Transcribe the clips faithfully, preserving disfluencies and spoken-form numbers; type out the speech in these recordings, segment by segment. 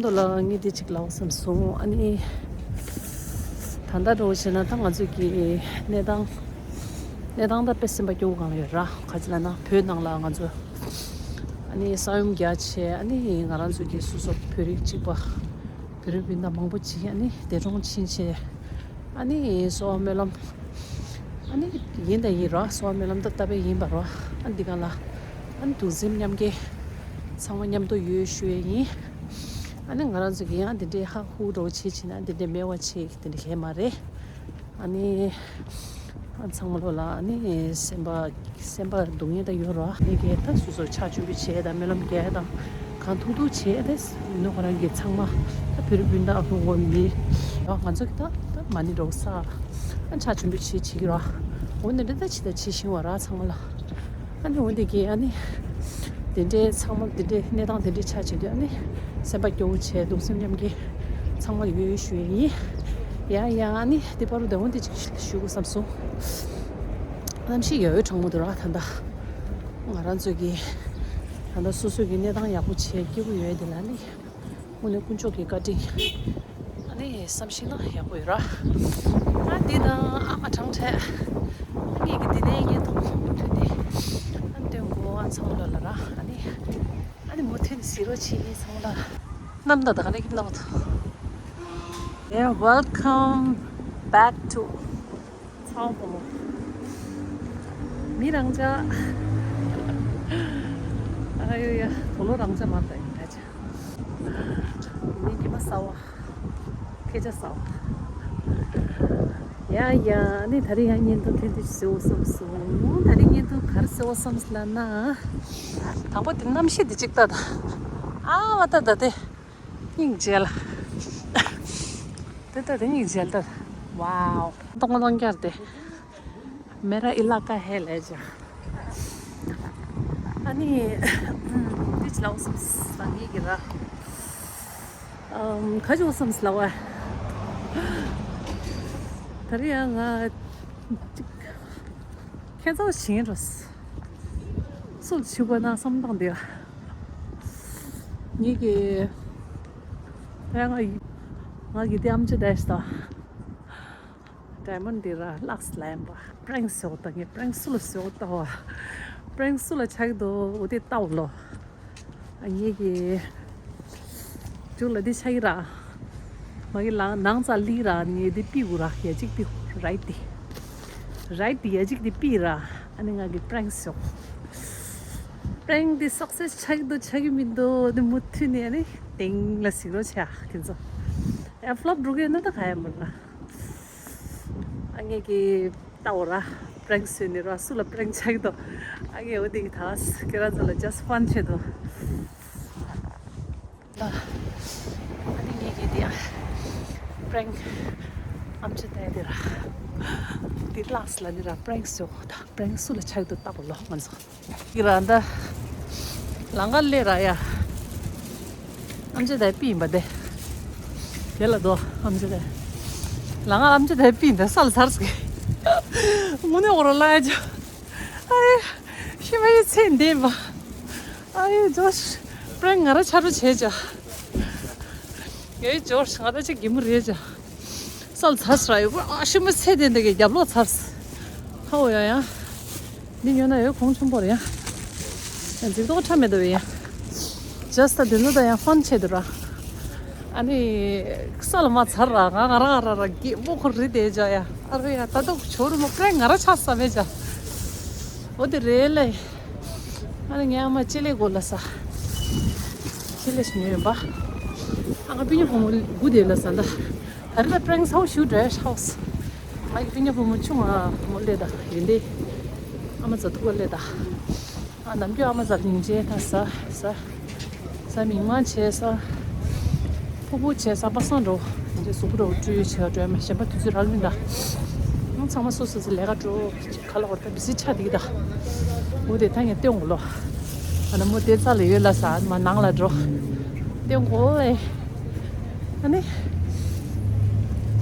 མདོ་ལ་ངས་འདི་གཅིག་ལབ་བསམ་སོང་། ཨ་ནི་ད་ལྟ་འགྲོ་བྱས་ན་ད་ང་ཚོ་གི་གནས་སྟངས་གནས་སྟངས་ད་དཔེ་སེམས་པ་སྐྱོ་བོ་གང་ལ་ཡོད་ར། ག་ཅི་ལབ་ན་བོད་ནང་ལ་ང་ཚོ་ཨ་ནི་ས་ཡོམ་རྒྱག་བྱས། ཨ་ནི་ང་རང་ཚོ་གི་སོ་སོ་བོད་རིགས་གཅིག་པ་བོད་རིགས་སྤུན་ཟླ་མང་པོ་ཅིག་ཨ་ནི་འདས་གྲོངས་ཕྱིན་བྱས། ཨ་ནི་གསོལ་བ་སྨོན་ལམ། ཨ་ནི་ཡིན་དང་ཡིན་རོ། གསོལ་བ་སྨོན་ལམ་ད་ལྟ་བས་ཡིན་པ་རོ། ཨ་ནི་འདི་ག་ལ་ཨ་ནི་གདུང་སེམས་མཉམ་སྐྱེད་ཚང་མ་མཉམ་དུ་ཡོད་ཞུ་ཡས་ཡིན། ཨ་ནི་ང་རང་ཚོ་གི་ཡང་འདི་འདྲའི་ཧ་ཧུ་འགྲོ་བྱེད་བྱེད་ན་འདི་འདྲའི་མེད་པ་བྱེད་འདི་འདྲའི་གས་མ་རེད། ཨ་ནི་ཨ་ཚང་མ་ལོ་ལ་ཨ་ནི་སེམས་པ་སེམས་པ་སྡུག་བསྔལ་ད་ཡོད་རོ། ཨ་ནི་གས་ད་སོ་སོར་ཕྱག་མཆོད་འབུལ་བྱས་དང་སྨོན་ལམ་རྒྱག་དང་གང་ཐུབ་ཐུབ་བྱས་ཏེ་ཡིན་ནོ། ཁོ་རང་གི་ཚང་མ་ད་བོད་རིགས་སྤུན་ཟླ་ཨ་ཁུ་ངོ་མི་ང་ཚོ་གི་ད་ད་མ་ཎི་འགྲོ་ས་ཨ་ཕྱག་མཆོད་འབུལ་བྱེད་བྱེད་ཀྱི་རོ། འོ་ནི་འདི་ད་ཇི་ལྟར་བྱེད་བཞིན་པ་ར་ཚང་མ་ལ། ཨ་ནི་འོ་འདི་གི་ཨ་ནི་དེ་འདྲའི་ཚང་མ་དེ་འདྲའི་གནས་སྟངས་དེ་འདྲའི་ཆགས་བྱེད་དུས་ཨ་ནི་སེམས་པ་སྐྱོ་བོ་བྱས་གདུང་སེམས་མཉམ་སྐྱེད་ཚང་མ་ཡོད་ཡོད་ཞུ་ཡས་ཡིན། ཡ་ཡ། ཨ་ནི་དེ་པར་དུ་འོ་འདི་ཅིག་ཞུ་དགོས་བསམ་སོང་། གནམ་གཤིས་ཡོད་ཡོད་གྲང་མོ་འདུག་ར་ད་ལྟ། ང་རང་ཚོ་གི་ད་ལྟ་སོ་སོ་གི་གནས་སྟངས་ཡག་པོ་བྱས་སྐྱིད་པོ་ཡོད་དེ་ལ་ནི། དངོས་གནས་དཀོན་མཆོག་གི་བཀའ་དྲིན། ཨ་ནི་བསམ་ཤེས་ན་ཡག་པོ་ཡོད་ར། ཨ་འདི་དང་ཨ་མ་གྲང་འཕྲད། ངེད་ཀྱི་འདི་ནས་ཡིན་ཐོག་མུ་མཐུད་དེ་ཨ་སྟོན་གོ་ཨ་ཚང་ལ་ལ་ར། ཨ་ནི་ཨ་ནི་མུ་མཐུད་ནས་གཟིགས་རོགས་བྱེད་ཡིན་ཚང་ལ། གནམ་ད་ད་ག་ནས་ཀྱི་གནམ་ད། Yeah, welcome back to ཚང་མ་མི་རང་ཅག་ཨ་ཡོ་ཡ། དོ་ལོ་རང་ཅག་མ་ད་ཡིན་ད་ཅག་མི་ཉི་མ་གསར་བ། སྐད་ཆ་གསར་བ། ཡ་ཡ། ནི་ད་རེས་ཡང་བརྙན་ཐུང་ཐེངས་འདི་བཟོ་བསམ་སོང་། ད་རེས་བརྙན་ཐུང་ག་རེ་བཟོ་བསམ་ལབ་ན། དང་པོ་དེ་གནམ་གཤིས་དེ་གཅིག་ལྟ་དང་། ཨ་མ་ལྟ་ད་དེ། སྙིང་རྗེ་ལ། དེ་ལྟ་དེ་སྙིང་རྗེ་ལ་ལྟ། Wow. གཏོང་གཏོང་རྒྱར་དེ། मेरा इलाका है ले जा। ཨ་ནི། ཨམ། དེ་ཅི་ལ་འོ་སམ་སང་ཡི་གི་ར། ཨམ། ག་ཅི་འོ་སམ་སི་ལ་བ། ད་རེས་ཡང་ང་ཅིག་ཁྱད་མཚར་ཞིག་རེད། སུ་ལ་ཕྱུ་པ་ན་བསམ་སྟངས་དེ། ངེད་ཀྱི། ད་ཡང་ང་ང་གི་དེ་ཨམ་ཅོག་དེ་ཤི་ད། ཌའི་མོན་ཌི་ར་ལགས་ལ་ཡིན་པ། པྲེང་ཤོག་ད་ངས་པྲེང་སུ་ལ་ཤོག་ད་བ། པྲེང་སུ་ལ་ཆགས་འདུག་འོ་དེ་ལྟ་བ་ལོ། ཨ་ངེད་ཀྱི་མཇུག་ལ་འདི་ཆགས་ཀྱི་ར། མ་གི་ལ་ནང་ཙ་ལི་ར་ངས་འདི་པི་གུ་ར་ཡ་གཅིག་པི་རའིཊ་འདི། རའིཊ་འདི་ཡ་གཅིག་འདི་པི་ར། ཨ་ནི་ང་གི་པྲེང་ཤོག་པྲེང་འདི་སག་སེས་ཆགས་ཀྱི་འདུག་ཆགས་ཀྱི་མི་འདུག་འདི་མུ་མཐུད་ནས་ཨ་ནི་དེང་ལ་ཞིག་རོ་ཆ་ཁྱེད་ཚོ། ཨེ་ཕློབ་འགྲོ་གི་ཡོད་ན་ད་ག་ཡ་མ་ར། ཨ་ངེད་ཀྱི་ལྟ་འོ་ར། པྲེང་སོན་ནི་ར་སུ་ལ་པྲེང་ཆགས་དོ། ཨ་ངེད་འོ་དེ་གི་ཐག་ཁྱེད་རང་ཚོ་ལ་ཇ་སི་ཕན་ཆེད་དོ། ལ། ཨ་ནི་ངེད་ཀྱི་དེ་པྲེང་ཨམ་ཆི་ཏའི་དེ་ར། དེ་ལགས་ལ་ནི་ར་པྲེང་སོ་ད་པྲེང་སུ་ལ་ཆགས་དོ་ལྟ་འོ་ལོ་ང་ཚོ། ཡི་ར་འདི། ལང་ཀ་ལེ་ར་ཡ། ཨམ་ཅི་དའི་པི་ཡིན་པ་དེ། དེ་ལ་དོ་ཨམ་ཅི་དའི། ལང་ཀ་ཨམ་ཅི་དའི་པི་འདི་སལ་ཚར་སི། མུ་ནེ་འོ་ར་ལ་ཡ་ཅོ། ཨ་ཡེ། ཤི་མ་ཡི་ཚེ་འདེབས་པ། ཨ་ཡེ་ཇོ་ཤི། པྲེང་ང་ར་ཆ་རུ་བྱེད་ཅོ། ཡེ་ཇོ་ཤི་ང་ད་ཅི་གི་མུ་རེད་ཅོ། སལ་ཚར་སི་ར་ཡོ། ཨ་ཤི་མ་ཚེ་འདེབས་འདི་གི་རྒྱབ་ལོག་ཚར་སི། ཧ་འོ་ཡ་ཡ། འདི་ཉོ་ན་ཡོད་གོང་ཆེན་པོ་རེད་ཡ། ཡང་འཛིག་ཏོག་ཁྲ་མེད་དོ་ཡ། ཇ་སི་ད་འདི་ཚོ་ད་ཡང་ཕན་ཆེ་དུ་ར། ཨ་ནི། ས་ལ་མ་ཚར་ར་ང་ང་ར་ང་ར་ར་གི་མོ་ཁོ་རི་དེ་ཇ་ཡ། ཨ་རེ་ཡ་ད་དུ་ཆོ་རུ་མོ་པྲེང་ང་ར་ཆ་ས་མེད་ཇ། འོ་དེ་རེད་ལེ། ཨ་ནི་ངའི་ཨ་མ་ཅི་ལེ་གོ་ལ་ས། ཅི་ལེ་ཞིག་ཉོས་ཡོད་པ། ཨ་ང་པི་ཉོ་ཕོ་མོ་གུ་དེ་ལ་ས་ད། ད་རེད་ད་པྲེང་ས་བོ་ཞུ་འདྲ་ཧའོ་སི། ང་གི་པི་ཉོ་ཕོ་མོ་ཆུང་ང་ཕོ་མོ་ལེ་ད་ཡོན་ཏེ། ཨ་མ་ཛ་ཐུག་པ་ལེ་ད། ཨ་ནམ་རྒྱུན་ཨ་མ་ཛ་ལིང་ཅེ་ད་ས་ས། ས་མིག་མ་ཆེ་ས། ཕུ་ཕུ་ཆེ་ས་པ་སང་འགྲོ། ཡོན་ཏེ་གཟུགས་པོ་འགྲོ་བཀྲུས་ཆེ་བ་འགྲོ་མ་གཞན་པ་དུས་ཚོད་རག་མིན་ད། ང་ཚང་མ་སོ་སོ་སོ་ལས་ཀ་འགྲོ། ཁ་ལ་བར་ད་བི་སི་ཆ་དེ་གི་ད། འོ་དེ་ད་ངས་སྟོན་གོ་ལོ། ཨ་ན་མོ་དེ་རྩ་ལ་ཡོད་ལ་ས་མ་ནང་ལ་འགྲོ། སྟོན་གོ་ཨེ། ཨ་ནི།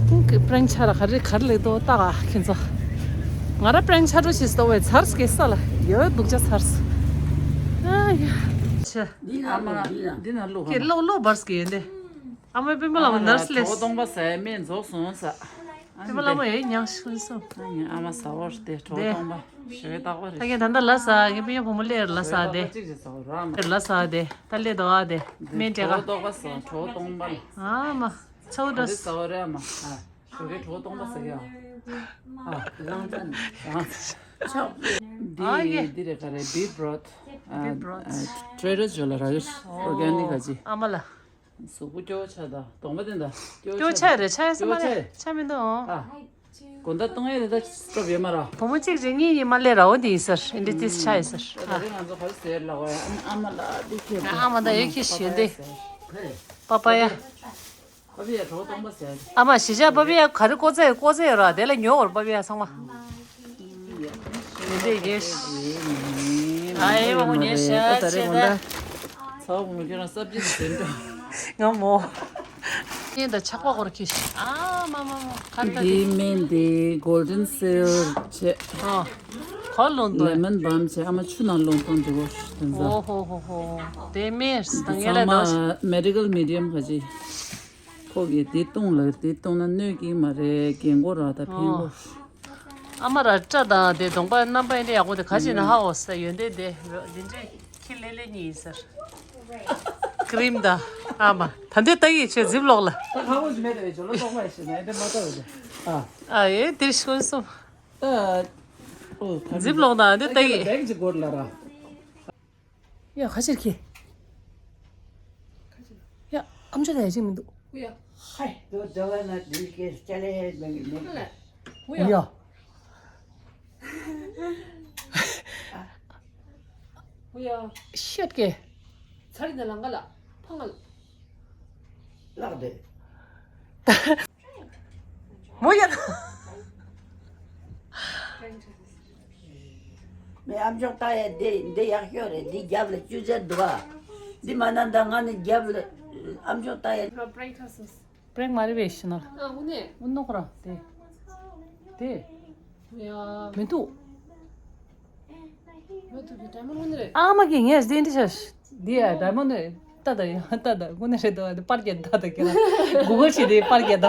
ཁོང་གི་པྲེང་ཆ་ར་ག་རེ་ག་རེ་ལེགས་དོ་ལྟ་ག་ཁྱེད་ཚོ། ང་ར་པྲེང་ཆ་འགྲོ་ཞིག་སྟོ་བའི་ཚར་སྐེ་ས་ལ་ཡོད་སྡུག་ཅག་ཚར། ཨ་ཡ། ཆ། འདི་ན་ཨ་མ་ལོ་འདི་ན་ལོ་ཁྱེད་ལོ་ལོ་བར་སྐེ་ཡོད་འདི། ཨ་མའི་སྤུན་པ་ལ་མོ་ནར་སི་ལས། གྲོགས་སྟོང་པ་ཟས་སྨན་རྫོགས་སོང་ཟ། སྤུན་པ་ལ་མོ་ཡོད་ཉང་ཤི་སོང་། ཨ་ནི་ཨ་མ་ཟ་བར་དེ་གྲོགས་སྟོང་པ་ཞོལ་རྟག་པ་རེད། ད་ངས་ད་ལྟ་ལ་ཟ་ངའི་སྤུན་ཡ་བུ་མོ་ལས་ལ་ཟ་དེ། གཅིག་ཅིག་ཟ་བར་ཨ་མ། ལ་ཟ་དེ་ད་ལས་དོ་ཨ་དེ་སྨན་འདྲེ་ག་གྲོགས་སྟོང་པ་ཟ་གྲོགས་སྟོང་པ། ཨ་མ་ཚའུ་ད་འདི་ཟ་བར་ཨ་མ། ཨ་ཞོ་གའི་གྲོགས་སྟོང་པ་ཟ་གི་ཨ། ཨ་རང་ཚ་ནི་རང་ཚ། ཆོག་འདི་ཨ་ཡེ། འདི་རེད་ག་རེད་བི་བྲོད། བི་བྲོད། ཨ་ཊེ་རེ་སི་ཇོ་ལ་ར་ཡོད་ཨོ་གྷར་ནིག་ག་ཅི། ཨ་མ་ལ། གཟུགས་པོ་སྐྱོ་བོ་ཆགས་ད་གདོང་པ་དེ་འདྲ་སྐྱོ་བོ་ཆགས་རེད་ཆགས་ཡ་སེ་མ་རེད་ཆགས་མི་འདུག་ཨོ། ཨ་དགོང་དག་གཏོང་ཡ་དེ་འདྲ་སྐབས་ཡོད་མ་ར། བུ་མོ་གཅིག་རེ་གཉིས་ཡིན་མ་ལས་ར་འོ་དེ་ཡིན་ཟེར་ཨིན་དྲི་ཏིས་ཆགས་ཡིན་ཟེར་ད་ཨ། རེ་ང་ཚོ་ག་རེ་ཟེར་ལ་བ་ཡ་ཨ་མ་ལ་འདི་ཁྱེད་ཨ་མ་ད་ཡོད་ཁྱེད་ཞོན་དེ། པ་པ་ཡ། པ་པི་ཡ་གྲོགས་སྟོང་པ་ཟེར། ཨ་མ་གཞིས་ཆགས་པ་པི་ཡ་ག་རེ་ཀོ་ཚེ་ཀོ་ཚེ་ཡོད་ར་དེ་ལ་ཉོ་བར་པ་པི་ཡ་ཚང་མ། ཡོན་ཏན་རྒྱས། ཨ་ཡེ་མ་མོ་ཉེ་ཤ་ད་ཆེ་ད། ཚ་བོ་མོ་ཁྱོད་རང་སབ་ཇི་ཟིན་འགྲོ། ང་མོ། ངས་ད་ཆག་པ་སྐོར་ཁྱེར་ཤི། ཨ་མ་མ་མ་ག་རེ་ད་འདི་དེ། སྨན་དེ་གོལ་ཌན་སིལ་བྱས། ཨ། གོ་ལོན་དོ། ལེ་མོན་བམ་བྱས་ཨ་མ་ཆུ་ནང་ལོང་སྟོང་འདྲི་བོ་དེ་ཚ། ཨོ་ཧོ་ཧོ་ཧོ། དེ་མེར་ད་ངས་ལ་ཚང་མ་མེ་ཌི་ཀལ་མི་ཌི་ཡམ་ག་ཅི། ཁོ་གིས་དེ་བཏུང་ལ་དེ་བཏུང་ན་གནོད་ཀྱི་མ་རེད་རྒན་གོ་ར་ད་ཕན་གོ། ཨ་མ་ར་སྐྲ་དང་དེ་གདོང་པ་རྣམ་པ་ཨེ་འདྲ་ཡག་པོ་དེ་ག་ཅི་ན་ཧ་འོ་ས་ཡོན་ཏན་དེ་འདི་འདྲས་ཁྱི་ལེ་ལེ་གཉིས་ཡིན་ཟེར། ཀི་རིམ་དང་ཨ་མ་ད་འདི་ལྟ་ཡི་ཆེ་ཛིབ་ལོག་ལ། ད་ཧ་འོ་ཞིག་མེད་དེ་ཇོ་ལོ་ཏོག་མ་ཞིག་ན་ཨེ་འདྲ་མ་ལྟ་འོ་དེ་ཨ། ཨ་ཡེ་དེར་ཤོན་སོང་། ད་འོ་ད་ཛིབ་ལོག་དང་འདི་ལྟ་ཡི་བེག་ཅིག་སྒོར་ལ་ར། ཡ་ཁ་ཕྱིར་ཁྱེར། ཡ་ཨམ་ཅོག་ད་ཡ་ཅིག་མི་འདུག་ཧུ་ཡ། ཧའི། དོ་དོ་བ་ན་དུས་ཀྱི་སྐྱ་ལེ་མེ་མེ། ཧུ་ཡ། ཧུ་ཡ། ཧུ་ཡ། ཤད་ཀྱེ། ཚར་ཡིན་ན་ལང་ག་ལ། ཕང་ག་ལ། ལག་དེ། མོ་ཡ། མེ་ཨམ་ཅོག་ལྟ་ཡ་འདི་འདི་ཡག་ཤོས་རེད། འདི་རྒྱབ་ལ་ཅུ་ཟེར་འདུག་ཨ། འདི་མ་ན་ད་ང་ནི་རྒྱབ་ལ་ཨམ་ཅོག་ལྟ་ཡ། པྲེང་མ་རེད་པས་ཤི་ན། ཨ་འུ་ནེ། འུ་ནོ་ཁོ་རང་དེ། དེ། ཡ། མི་འདུག་མི་འདུག་གི་ཌའི་མོན་ཌ་འུ་ནེ་རེད། ཨ་མ་གི་ངས་འདི་འདི་ཤ། འདི་ཡ་ཌའི་མོན་ཌ་རེད། ད་ད་ཡ་ད་ད་འུ་ནེ་རེད་ད་ད་པར་རྒྱག་ད་ད་ཁྱེད་རང་གུ་གལ་བྱས་ཏེ་པར་རྒྱག་ད།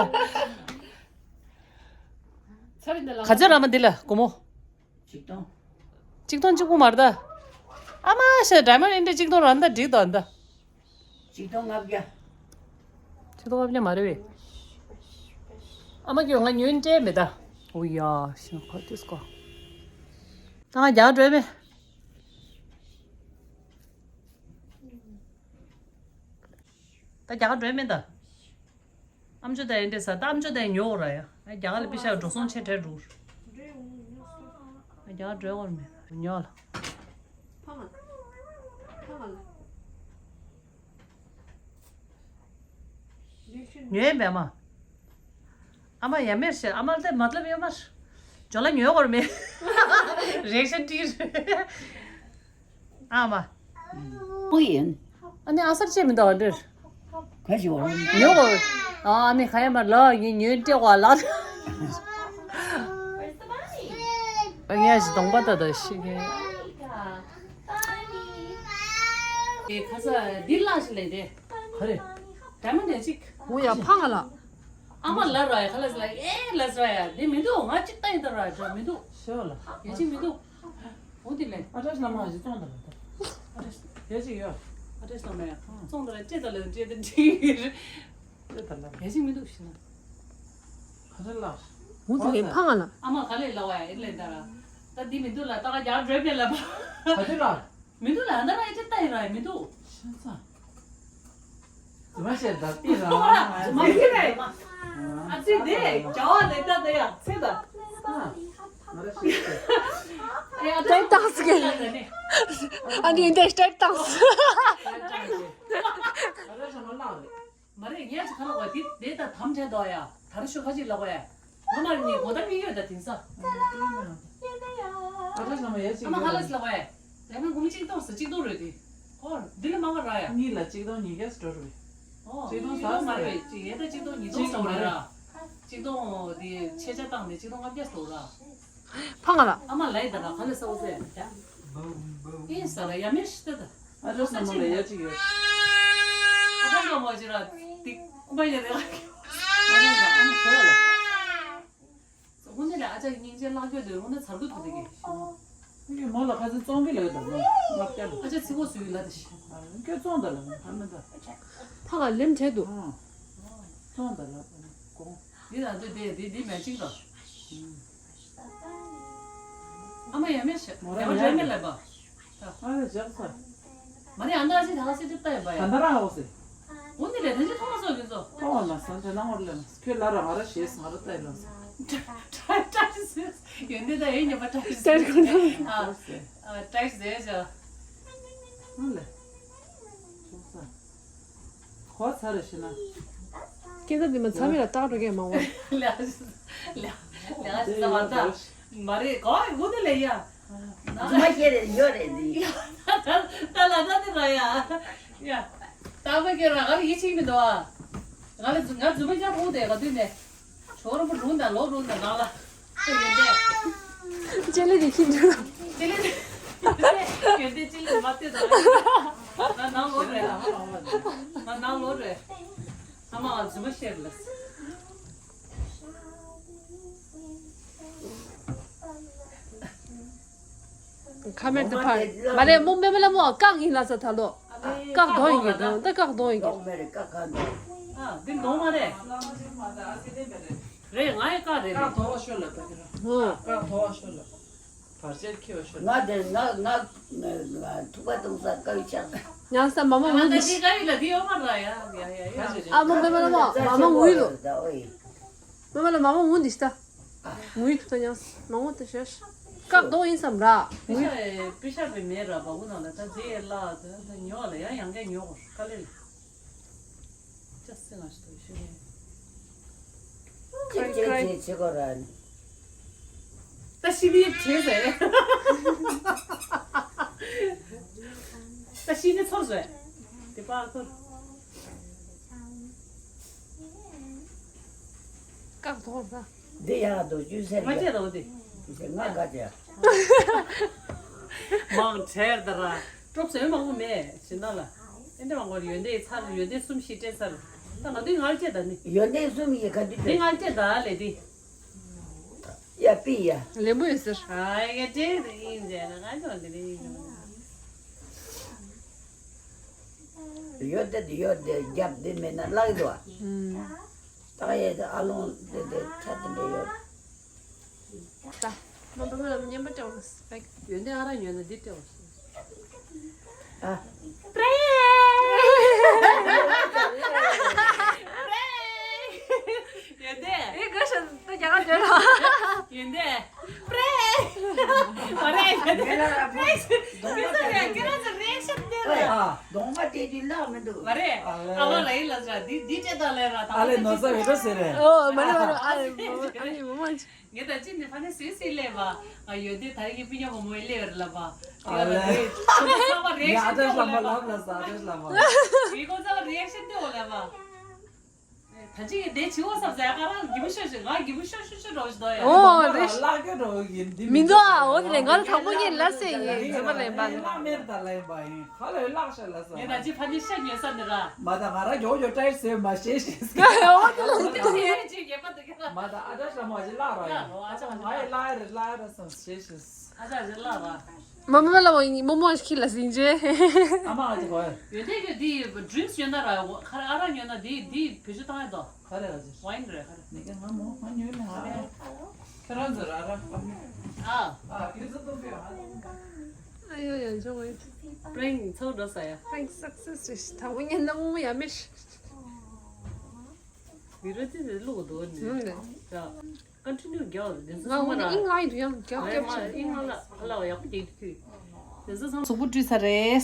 ཚར་ཡིན་ད་ལ། ག་ཚོད་ར་མ་འདི་ལ་སྒོར་མོ། ཆིག་སྟོང་། ཆིག་སྟོང་གཅིག་པོ་མ་རེད་ད། ཨ་མ་ཤ་ཌའི་མོན་ཌ་ཨིན་དྲི་གཅིག་སྟོང་ར་འདི་འགྲིག་ད་འདི། ཆིག་སྟོང་ལྔ་བརྒྱ། ཆིག་སྟོང་ལྔ་བརྒྱ་མ་རེད་པས། ཨ་མ་ཁྱོད་ང་ཉོས་སྤྲད་མེད་ད། འོ་ཡ་ཤ་ཁ་ཏིས་ཀོ། ད་ང་རྒྱག་འགྲོ་མེད། ད་རྒྱག་འགྲོ་མེད་ད། ཨམ་ཅོག་དང་ཡན་འདྲེ་ས་ད་ཨམ་ཅོག་དང་ཉོ་འོ་ར་ཡ། ཨ་རྒྱ་གར་ལ་པི་ཤ་འགྲོ་སོང་ཆེ་གྲལ་འགྲོ། ཨ་རྒྱ་གར་འགྲོ་འོར་མེད་ཉོ་ལ། ཕ་མ་ལ། ཕ་མ་ལ། ཉོས་མེད་མ། ཨ་མ་ཡ་མེར་ཤ་ཨ་མ་ལ་དེ་མ་ལབ་ཡོད་མར། ཇོ་ལ་ཉོ་འོར་མེད། རེག་ཤ་ཏིར། ཨ་མ། ཨུ་ཡིན། ཨ་ནི་ཨ་སར་ཅེ་མི་འདུག་ཨ་འདིར། ག་ཞིག་འོང་། ཉོ་གོ། ཨ་ནི་ཁ་ཡ་མ་ལ་ཡིན་ཉོས་སྤྲད་གོ་ལ། ཨ་ངས་ཞིག་གདོང་པ་ད་ད་ཤི་གི། ཨེ་ཁ་ས་འདི་ལ་ཞིག་ལས་དེ། ག་རེ། ཌའི་མོན་ཌ་ཅིག་ཨུ་ཡ་ཕ་ང་ལ། ཨ་མ་ལ་ར་ཡ་ཁ་ལ་ལ་ཨེ་ལ་ར་ཡ་འདི་མི་འདུག་ང་ཅིག་ལྟ་ཡིན་ད་ར་ཇོ་མི་འདུག་ཤོ་ལ། ཡ་ཅིག་མི་འདུག་འོ་དེ་ལས། ཨ་བྲ་ཤ་ལ་མ་ཞིག་བཙོང་ད་ལ་ད། ཨ་བྲ་ཤ། ཡ་ཅིག་ཡོད། ཨ་བྲ་ཤ་ལ་མ་ཡ་བཙོང་ད་ལ་སྤྲད་ད་ལ་སྤྲད་ད་འགྲིག་སྤྲད་ད་ལ་ཡ་ཅིག་མི་འདུག་ཤི་ན། ག་རེ་ལ། འོ་དེ་ལས་ཕ་ང་ལ། ཨ་མ་ག་ལས་ལ་བ་ཡ་ཨེ་ལས་ད་ར། ད་འདི་མི་འདུག་ལ་ད་ག་རྒྱག་འགྲོ་མེད་ལ་བ། ག་རེ་ལ། མི་འདུག་ལ་ཨ་ད་ར་ཨེ་ཅེ་ལྟ་ཡི་ར་མི་འདུག་ཤ་ཚ། མ་ཤེས་ད་ཏི་ར། མ་ཤེས་རེད། ཨ་ཙི་དེ་རྒྱ་བ་ལས་ད་ད་ཡ་ཚེ་ད། ཨེ་ཨ་ད་ཏེ་ཏང་སི་གེ། ཨ་ནི་འདི་ཏེ་ཏང་སི། ཨ་ར་ཤ་མ་ལགས་རེད། མ་རེད་ངས་ཅི་ཁ་ལོག་པ་དེ་དེ་ད་དམ་བྲལ་འདུག་ཡ། ད་རུ་ཤོ་ཁ་ཅིག་ལོག་པ་ཡ། ང་མ་རེད་ནི་གོ་ད་མི་ཡོད་ད་དེང་སང་། ཨ་ཁ་ཤ་མ་ཡ་ཅིག་ཨ་མ་ཁ་ལ་ཅི་ལོག་པ་ཡ། ད་ང་གོ་མི་གཅིག་སྟོང་ཟེར་གཅིག་སྟོང་རེད་དེ། ཧོར་འདི་ལ་མ་ག་ར་ཡ། གཉིས་ལ་གཅིག་སྟོང་ཉིས་བརྒྱ་འགྲོ་རེད། ཨོ་གཅིག་སྟོང་གཅིག་སྟོང་ཟ་མ་རེད་ཟ་རེད། གཅིག་ཡ་ད་གཅིག་སྟོང་ཉིས་སྟོང་ཟ་རེད་ར། གཅིག་སྟོང་དེ་ཆེ་ཆ་བཏང་ནས་གཅིག་སྟོང་ལྔ་བརྒྱ་ཟེར་ར། ཕ་ང་ལ། ཨ་མ་ལ་ཡི་ད་ར་ཁ་ལ་ས་འོ་ཟེར་ཡ། ཨིན་ས་ར་ཡ་མེ་ཤི་ད་ད། ཨ་ཅག་སྣ་མོ་ལ་ཡ་ཅིག་ཡོད། ཨ་ཅག་སྣ་མོ་ཅི་ར། ཏིག་ཀུ་པ་ཡ་རེ་ལ། ཨ་མ་ལ་ཨ་མ་ཁྱོད་ལ། ཧུ་ནི་ལ་ཨ་ཅག་སྙིང་རྗེ་ལག་ཁྱོད་དུ་ཧུ་ནི་ཚར་གུ་ཐུག་དེ་གི། ཨ་ཀྱི་མོ་ལ་ཁ་སང་བཙོང་གི་ལ་ཡོད་དམ་ལ་ལབ་ཀྱ་ལ། ཨ་ཅག་ཚི་གོ་སུ་ཡི་ལ་དེ་ཤི། ཨ་ཀྱོ་བཙོང་ད་ལ་ཧ་མི་ད། ཕ་ལ་ལེམ་བྲལ་འདུག་ཨ་བཙོང་ད་ལ་གོང་། འདི་ལ་འདི་འདི་འདི་མེ་ཅིང་དང་། ཨ་མ་ཡ་མེ་ཤ་མོ་ར་ཡ་མེ་ལ་བ། ཨ་ལ་ཇག་ས། མ་རེད་ཨ་མདའ་ཅི་ད་ག་སེ་ཏི་ཏའི་བ་ཡ། ད་ད་ར་ཧོ་སེ། འོ་ནི་རེད་ད་ཅི་ཐོང་སོ་གི་སོ། ཐོང་ལ་སང་ཆ་ནང་བར་ལ་ཁྱོད་ལ་ར་ང་ར་ཞེས་ང་ར་ཏའི་ལ་སོ། ཏྲ་ཏྲ་ཏྲ་ཡོན་ཏན་ད་ཡིན་ཉམས་པ་ཏྲ་ཏྲ་ཏྲ་ཁོ་ན། ཨ་ཨ་ཏྲ་ཟེར་ཅག་ཨ་ལ། ཅུང་ས། གོ་ཚར་རེ་ཤི་ན། སྐྱེ་ས་འདི་མ་ཚ་མི་ལ་རྟག་འགྲོ་གས་མང་བ། ལ་ལ་ལ་ཤི་ན་མ་ད། མ་རེད་གོ་ཧུ་དུ་ལེ་ཡ། ང་མ་ཤེས་རེད་ཡོད་རེད་འདི། ད་ལ་ད་དེ་ར་ཡ། ཡ། ད་མ་ཁྱེད་རང་ག་ལ་ཡིད་ཆེས་མི་འདུག་ཨ། ང་ལ་ང་རྫུན་མ་རྒྱག་ཕོག་དེ་ག་དུས་ནས། ཁྱོད་རང་པོ་རུང་དང་ལོག་རུང་དང་ནང་ལ། ཡོན་ཏན། ལྕེ་ལེ་དེ་ཁྱི་འདྲ། ལྕེ་ལེ་དེ། ཡོན་ཏན་ལྕེ་ལེ་མ་ལྟོས་དང་། ང་ནང་ལོག་རེད། ང་ནང་ལོག་རེད། ཨ་མ་ང་རྫུན་མ་བཤད་ལ། ཁ་མེར་དུ་ཕར། མ་རེད་མོ་མེ་མེ་ལ་མོ་བཀག་ཡིན་ལ་ས་ད་ལོ། བཀག་གདོང་ཡིན་གི་གདོང་ད་བཀག་གདོང་ཡིན་གི། གདོང་མེ་རེད་བཀག་ག་གདོང་། ཨ་འདི་གདོང་མ་རེད། རེད་ང་ཡི་བཀག་རེད་རེད། བཀག་དོ་བ་ཤོད་ལ་ད་གི་ར། ཧོ། བཀག་དོ་བ་ཤོད་ལ། བར་ཆད་ཁྱི་བ་ཤོད་ལ། ང་དེ་ང་ང་ང་ཐུག་པ་གཏོང་ས་དཀའ་བའི་ཆགས། ཉང་ས་མ་མ་ང་ངུ་ད་འདི་ཅི་དཀའ་བའི་ལ་འདི་ཡོད་མ་ར་ཡ་ཡ་ཡ་ཡ། ཨ་མ་མེ་མ་ལ་མ་མ་མ་ངུ་ཡི་ལོ། ད་ཨོ་ཡི། མེ་མ་ལ་མ་མ་ངུ་འདི་ཤི་ད། ངུ་ཡི་ཐུག་ད་ཉང་ས་མ་ངུ་ད་ཤ་ཤ། བཀག་དོ་ཡིན་བསམ་ར། པི་ཤ་པི་ཤ་པའི་མེ་ར་བ་གུ་ན་ལ་ད་རྫི་ཡེ་ལ་ད་ཉོ་ལ་ཡ་ཡང་ག་ཉོ་གོ་ཤ་ཀ་ལེ་ལ། ཅི་སེ་ང་ཞིག་ཏུ་ཤི་ནས། ཅིག་ཅིག་ཅིག་ཅིག་གོ་ར་ནི། ད་ཤི་ནི་བྲེས་ཟེར། ད་ཤི་ནི་ཚོར་ཟེར། དེ་པ་ཁོ། བཀག་ཐོག་ས། འདི་ཡག་འདུག་ཅུ་སེ་ང་བཅས་རོ་དེ། ཅུ་སེ་ང་ག་ཅེ། མང་ཆེར་ད་ར། གྲོབ་ཟེར་མང་པོ་མེད་ཤི་ན་ལ། ཨེ་འདྲ་མང་པོ་ཡོན་ཏན་ཚར་ཡོན་ཏན་གསུམ་བཞི་སྤྲད་ཚར། ད་ང་དུས་ང་བཅས་ད་ནི། ཡོན་ཏན་གསུམ་ཡི་ག་དུས་འདི་ང་བཅས་ད་ལས་དེ། ཡ་པི་ཡ། ལེན་པོ་ཡོད་ཟེར། ཨ་ཡ་ཅེ་ཡིན་ཟེར་ན་ང་ཚོ་འདི་རེད་ཡིན། ཡོད་དེ་ཡོད་དེ་རྒྱབ་དེ་མེད་ན་བརླག་འདུག་ཨ། ད་ཡ་དེ་ཨ་ལོང་དེ་དེ་ཚ་དེ་འདྲ་ཡོད། ད་མ་འབུ་མ་ལ་མཉམ་པ་སྤྲད་འོང་ལ་སི་པེག་ཡོན་ཏན་ཨ་ར་ཉོས་ན་འདི་སྤྲད་འོང་། ཨ། པྲེ། ཡོན་ཏན། ཨེ་ག་ཤ་ད་རྒྱ་གར་འདོད་ལ། ཡོན་ཏན། པྲེ། པྲེ། ཡོན་ཏན། པྲེ། ཁྱེད་ཚོ་རེ་ཁྱེད་རང་ཚོ་རེ་ཤ་འདོད་ལ། ཨ། གདོང་པ་དེ་དུས་ལག་མི་འདུག་མ་རེད། ཨ་ལེ། ཨ་མ་ལ་ཡིན་ལ་ཟ་འདི་འདི་སྤྲད་ད་ལེ་ར་ད། ཨ་ལེ་ནོ་ས་རེ་རོ་ཟེར་རེད། ཨོ་མ་རེད་མ་རེད། ཨ་ལེ་མ་མ་ཅི། ངས་ད་ཅི་ནས་ཕ་ནས་སུས་སུས་སླེབས་པ། ང་ཡོད་དུས་ད་ཡིན་པི་ཉོ་མོ་མོའི་སླེབས་རེད་ལབ་པ། ཨ་ལེ། ཁོ་ཚང་མ་རེ་ཡ་ཨ་ཤན་ཏྲེ་ཏེ་འོ་ལབ་ལབ་པ། ལབ་ལ་ས་ཨ་ཏྲེ་ལབ་པ། ངས་ཁོ་ཚང་མ་རེ་ཤན་ཏེ་འོ་ལབ་པ། ད་ཅི་ངས་དེ་བྱི་བོ་བསམ་ཟ་ཡ་ཁ་རང་གི་མི་ཤོ་ཤོ་ང་གི་མི་ཤོ་ཤོ་ཤོ་རོ་ཞིག་དོ་ཡ། ཨོ་རེ་ཤ། ལག་གི་རོ་ཡིན་འདི་མི་འདུག་ཨ། འོ་དེ་ལས་ང་ལ་དང་པོ་ངས་ལ་སེ་ཡིན་རྫུན་མ་ལེན་པ། ལག་མེར་ད་ལ་ཡིན་པ་ཡིན་ཁ་ལ་ཡོད་ལག་ཤ་ལ་ས། ངས་ད་ཅི་ཕ་ནི་ཤ་ཉོས་ས་འདི་ར། མ་ད་ང་ར་མགྱོགས་མགྱོགས་ཏྲེ་ཟོས་མ་ཤེས་ཤེས། ཨོ་དེ་ལ་ཡིན་འདུག་ཨ། ཅི་ངས་པ་འདི་ག་ར། མ་ད་ཨ་ཏྲ་ཤ་མ་ཅི་ལག་ར་ཡིན། ཨ་ཅག་ང་ཡི་ལག་རེད་ལག་རེད་བསམ་ཤེས་ཤེས། ཨ་ཅག་ཅི་ལག་ར། མ་མ་ལ་བ་ཡིན་མོ་མོ་ཁྱི་ལ་ཟིན་ཅེ། ཨ་མ་ཨ་ཅག་གོ། ཡོད་དེ་གི་དེ་ཌི་རིང་སི་ཡོད་ན་ར་ཁ་ར་ཨ་ར་ཉོ་ན་དེ་དེ་བེད་སྤྱོད་བཏང་ཡ་དོ། ག་རེ་ཨ་ཅག་ཝའིན་རེད་ག་རེ། མི་ག་ང་མོ་ང་ཉོས་ནས་ཨ་ར། ཁྱེད་རང་ཚོ་ར་ར་ཨ་མ། ཨ། ཨ་བེད་སྤྱོད་གཏོང་གི་ཨ། ཨ་ཡོ་ཡོ་འཇོ་ཝེ། པྲེང་ཚོ་འགྲོ་ས་ཡ། པྲེང་སག་སེ་སི་རེད། ད་ངོ་ཉན་ན་མོ་མོ་ཡ་མེ་ཤི། བི་རོ་ཏི་ནས་བླུག་འདུག་ནི། ཧུམ་ནི། ཡ། ཀོན་ཊི་ནིའུ་རྒྱག་དེ་ཚོ་ང་ཚང་མ་འོ་ནི་ཨིང་ལའི་རུ་ཡང་རྒྱག་རྒྱབ་ཆེ། ཨིང་ལ་ལ་ཡག་པོ་རྒྱག་གི་དེ་ཚོ་ཚང་མ་གཟུགས་པོ་བཀྲུས་ཚར་རེད།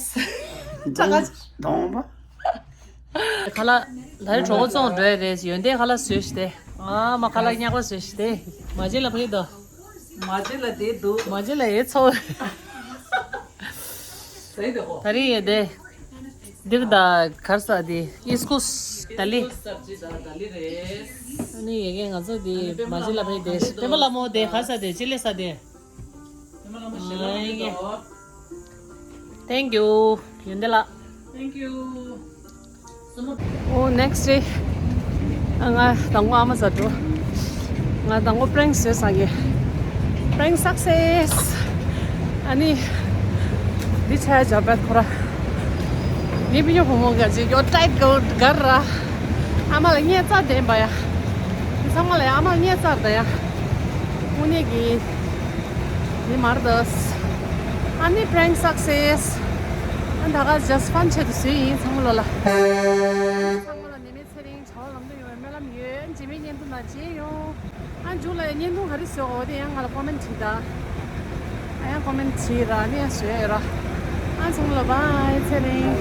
ཅག་ག་གདོང་པ། ཁ་ལག་ད་རེས་གྲོགས་པོ་བཙོང་འགྲོ་ཡ་རེད། ཡོན་ཏན་ཁ་ལག་བཟོས་ཤི་དེ། ཨ་མ་ཁ་ལག་ཉག་པ་བཟོས་ཤི་དེ། མ་བྱེད་ལ་ཕ་གི་དོ། མ་བྱེད་ལ་དེ་འདུག་མ་བྱེད་ལ་ཡེ་ཚོ། ད་རེས་ཡེ་དེ། འདིར་ད་གར་ས་དེ་ཨིས་ཀུས་ད་ལི། ཨ་ནི་ཡེ་གེ་ང་ཚོ་དེ་མ་བྱེད་ལ་ཕེ་དེ་པེ་མ་ལ་མོ་དེ་གར་ས་དེ་ཅི་ལེ་ས་དེ། Thank you. ཡོན་ཏན་ལགས། Thank you. Oh, next day. ང་དང་པོ་ཨ་མ་ཟ་འགྲོ། ང་དང་པོ་prank བཟོས་ས་གི prank success. ཨ་ནི། འདི་ཆ་ཡ་ཇ་པད་ཁོ་ར། ངའི་བི་ཉོ་བུ་མོ་ག་ཅིག your tight girl གར་ར། ཨ་མ་ལ་ངས་རྩ་དན་པ་ཡ། འདི་ཚང་མ་ལ་ཨ་མ་ངས་རྩར་ད་ཡ། དངོས་གནས་ཀྱི། འདི་མར་དོས། ཨ་ནི་prank success. ཨ་ད་ག་just fun ཆེད་དུ་བཟོས་ཡིན་ཚང་མ་ལོ་ལ། ཚང་མ་ལ་ནི་མེད་ཚེ་རིང་བྱ་བ་ལམ་དུ་ཡོང་བའི་སྨོན་ལམ་ཡོད། རྗེས་མའི་བརྙན་ཐུང་ནང་མཇལ་ཡོང་། ཨ་མཇུག་ལ་ཡང་བརྙན་ཐུང་ག་རེ་བཟོས་འོ་དེ་ཡང་ང་ལ་comment བྲིས་ད། ཨ་ཡང་comment བྲིས་ར་ནི་ཡང་བཟོས་ཡོད་ར། ཨ་ཚང་མ་ལ་bye ཚེ་རིང་།